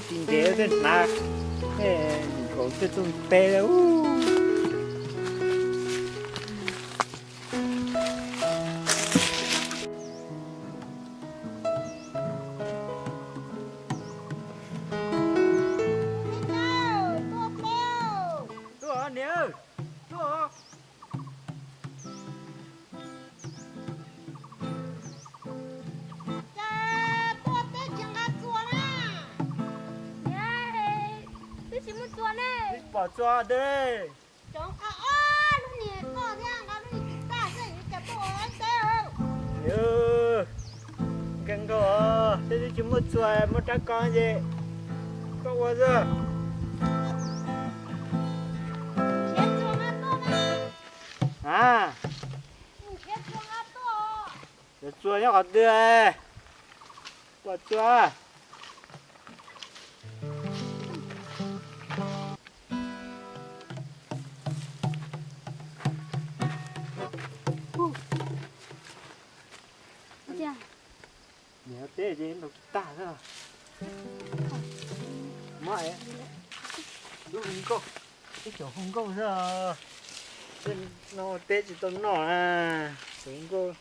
Tsis ntev tej hnav, nkaus tej txuj npe. Tuaj niam, tuaj. Cas tuaj teb tsis nqa txuas na? Niam, twb tsis muaj txuas ne. Twb pom txuas dab. Cov nqa ob lub niag koj thiab nqa lub niag tsis tag xwb, cas tuaj ua teb. Nkees nkaus, twb tsis muaj txuas, muaj rab kos ces koj ua xwb. Nrhiav txuas nqa tuaj na. A, nrhiav txuas nqa tuaj. Cov txuas nyob qhov twg? Pom txuas. Niam teb ces ntaus tag xwb. Muab lub hu nkauj, ib cov hu nkauj xwb. Tej no teb tsis tau noj na, hu nkauj.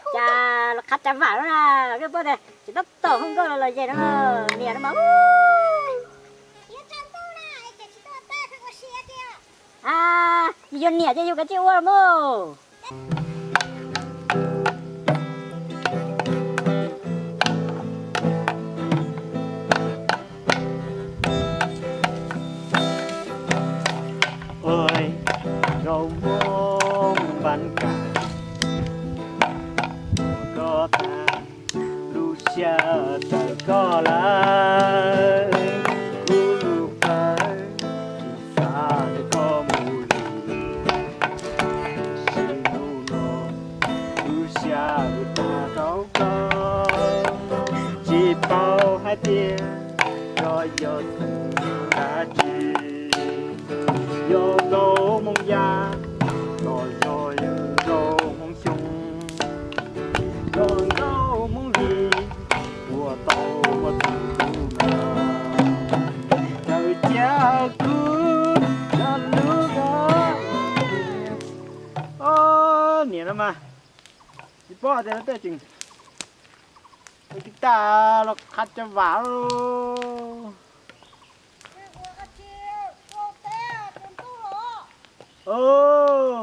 Cas los qhav tsav vam lawm na, poj niam tsis tab tom hu nkauj los los yes no, niam no mas. A, yus yog niam ces yus kav tsij ua los mas. Ua zaub muab npab kas, koj tas lub siab tawm koj lawm, kuv lub plawv tsis xav tias koj mus li. Sim hnub no lub siab kuv tag rau koj, tsis paub hais tias koj yog tus dab tsi, yog nkauj Hmoob Yaj los yog nkauj Hmoob Xyooj, yog nkauj Hmoob Lis uas tau muaj tus hlub no, txawm cia kuv cov lub ko. Niam no mas, tsis paub tias tej tseem tsis tas los qhav tsav vam.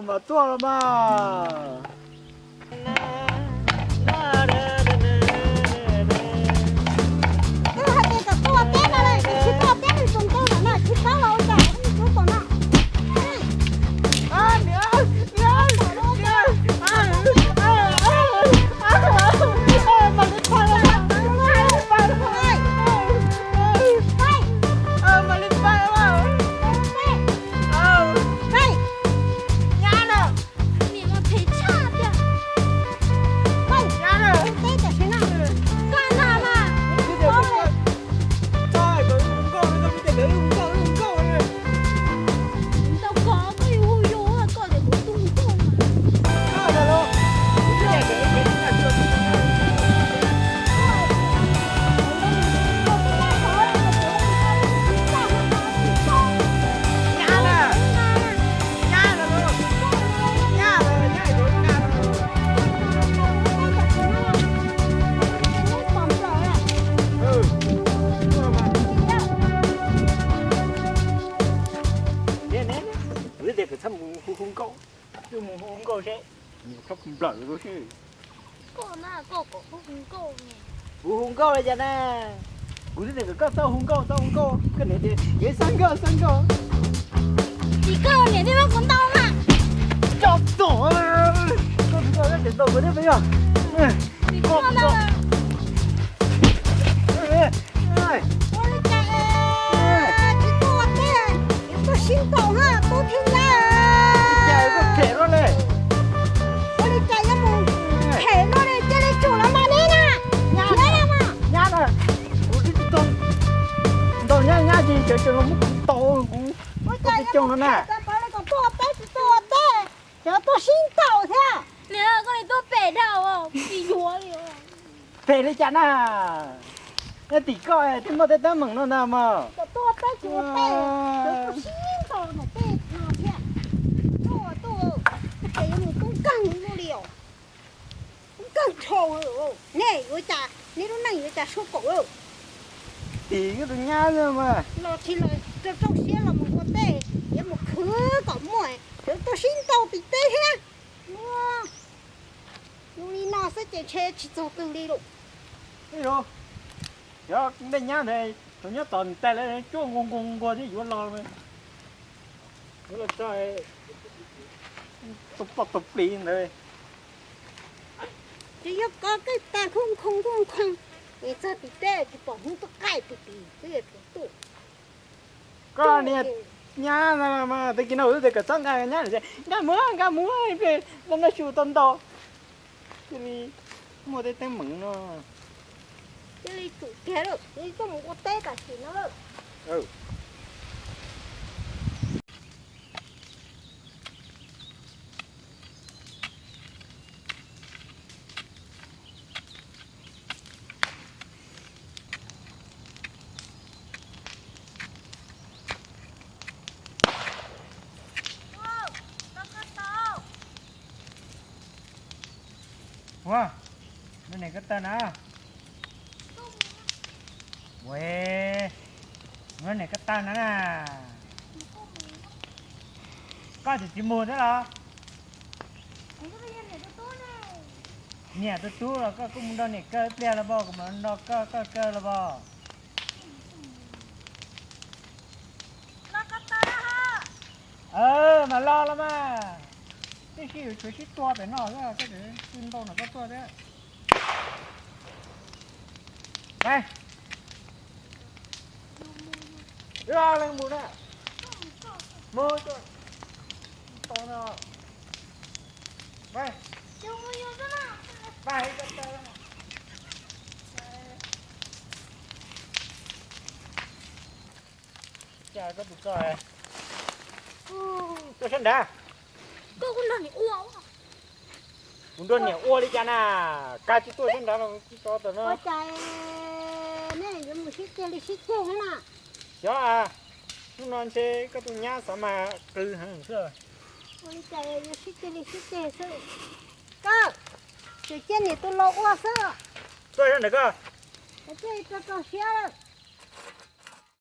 Mas tuaj los mas. Twb hais tias kom tuaj teb no, tsis tuaj teb nws tus nkauj ntawm no tsis paub los ua cas, ib tug tom no. Kuv twb tias kom txhob mus hu hu nkauj, twb mus hu hu nkauj seb, nws txhob nplawm kuv xwb. Kuv hu nkauj li cas na? Kuv twb tias kom koj txhob hu nkauj, txhob hu nkauj, koj niam tias kev xav nkauj, xav nkauj. Tsis koj niam thiaj muab kuv ntaus na. Cov tom, koj tus koj tseem ntaus kuv thiab puas yog? Tsis koj na. Ua li cas tsis tuaj teb? Ua li cas yuav mus phem no li, cia li tsum los mas neb na. Nyab na, kuv twb tsis tau ntaus nyab, nyab ces cov tseem los muab kuv ntaus, kuv tsis coob no na. Kom tuaj ua teb tsis tuaj ua teb, cov tuaj sib ntaus thiab. Niam, koj li tuaj phem dhau, tsis yuav li. Phem li cas na? Nyob tim koj twb muaj tej teeb meem no ntag mog. Kom tuaj ua teb tsis ua teb, cov tuaj sib ntaus ntawm tej no thiab. Tuaj tuaj, ces yuav mus tub nkeeg li os. Tub nkeeg dhau, nej yuav cas, nej lub neej yuav cas sua kaum. Tim koj tus nyab mas los tsis los rau rau siab los mus ua teb, yuav mus khwv kom muaj, yuav tuaj sib ntaus tim teb thiab. Zoo li no xwb ces ntshe tsis txog twg li lawm. Yog nplej nyab ntawd thaum nyob tom niam tais lawv cuab nquag nquag nquag thiab yuav los, yuav los tso tus poj tus plis ntawd. Tsis yog koj kawg tag khoob khoo khoob khoo, es txog tim teb tsis pom hnub tuaj qaij pw tim xwb yuav tsum tuaj. Koj niag nyab no mas tag kis no kuv twb tias kom txhob nqa nyab, nkag mus nkag mus, tau noj su tau ntau, cia li muaj tej teeb meem no. Cia li tsum kiag lawm, cia li coj mus ua teb tam sim no lawm. Ua, nrog niam koj tawg na. Ua, nrog niam koj tawg na na. Koj tseem tsis mus thiab los? Niam tus tub los koj kuj mus nrog niam kawg ib pliag los pom, kuv mam nrog koj kawg kawg los pom. Mas los los mas, tib si yuav tshuav sib tua pem no, koj tseem tsis ntaus no koj tuaj thiab. Leej mus na, mus tau no. Cas koj tus ko tuaj sab nrad. Kuv nrog niam ua li cas na, koj tsis tuaj sab nrad no tsis tso tawm no. Ua cas nej yuav mus sib ceg li sib ceg na? Xyov, hnub no ntshe koj tus nyab xav mas qw heev xwb. Ua li cas yuav sib ceg li sib ceg xwb? Koj tseem cia niam tus laus ua xwb. Tuaj sab nrad koj. Koj cia li rau rau siab lawm.